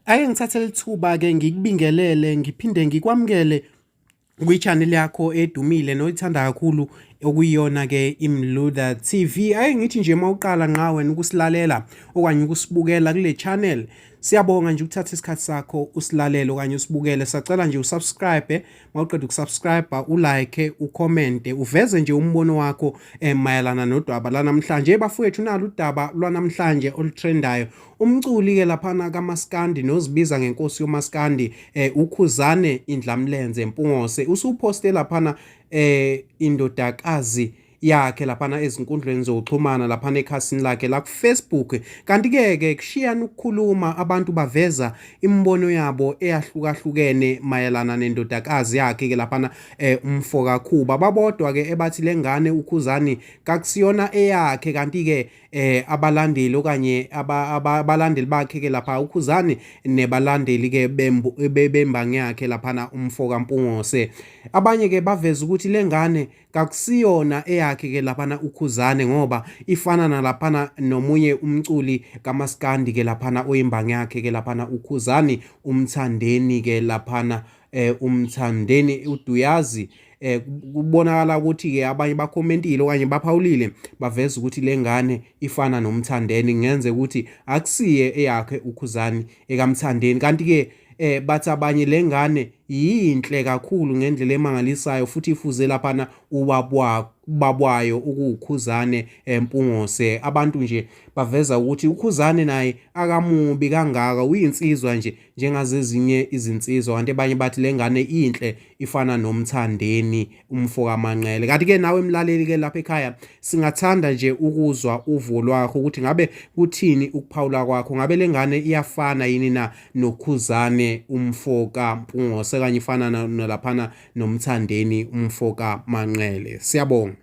Ake ngithathe lithuba-ke ngikubingelele ngiphinde ngikwamukele kwi-channel yakho edumile noyithanda kakhulu okuyiyona-ke iMluda TV. Ake ngithi nje uma uqala nqa wena ukusilalela okanye ukusibukela kule channel, siyabonga nje ukuthatha isikhathi sakho usilalele okanye usibukele. Sacela nje usubscribe, mawuqeda ukusubscribe ulike, ucommente, uveze nje umbono wakho mayelana nodaba lanamhlanje. Bafowethu, nalo udaba lwanamhlanje olutrendayo. Umculi-ke laphana kaMaskandi nozibiza ngenkosi yoMaskandi uKhuzane Indlamlenze Mpungose usuphoste laphana indodakazi yakhe laphana ezinkundleni zokuxhumana laphana ekhasini lakhe la ku-Facebook. Kanti-ke ke kushiyana ukukhuluma, abantu baveza imibono yabo eyahlukahlukene mayelana nendodakazi yakhe ke laphana umfo kaKhuba. Babodwa ke ebathi lengane uKhuzani kakusiyona eyakhe, kanti-ke abalandeli okanye abalandeli bakhe ke lapha uKhuzani nebalandeli ke bembangi yakhe laphana umfo kaMpungose. Abanye ke baveza ukuthi lengane kakusiyona eyakhe ke laphana uKhuzane ngoba ifana nalaphana nomunye umculi kaMaskandi ke laphana oyimbangi yakhe ke laphana uKhuzani uMthandeni ke laphana uMthandeni uDuyazi. Kubonakala ukuthi ke abanye bakhomentile okanye baphawulile baveza ukuthi lengane ifana noMthandeni, ngenze ukuthi akusiye eyakhe uKhuzani ekaMthandeni. Kanti ke bathi abanye lengane yinhle kakhulu ngendlela emangalisayo futhi ifuze laphana ubabwayo ukuwuKhuzane Mpungose. Abantu nje baveza ukuthi uKhuzane naye akamubi kangaka, uyinsizwa nje njengazezinye izinsizwa. Kanti abanye bathi lengane inhle ifana noMthandeni umfo kaManqele. Kanti ke nawe mlaleli ke lapha ekhaya singathanda nje ukuzwa uvo lwakho ukuthi ngabe kuthini ukuphawula kwakho, ngabe lengane iyafana yini na noKhuzane umfo kaMpungose kanye ifana nalaphana noMthandeni umfo kaManqele. Siyabonga.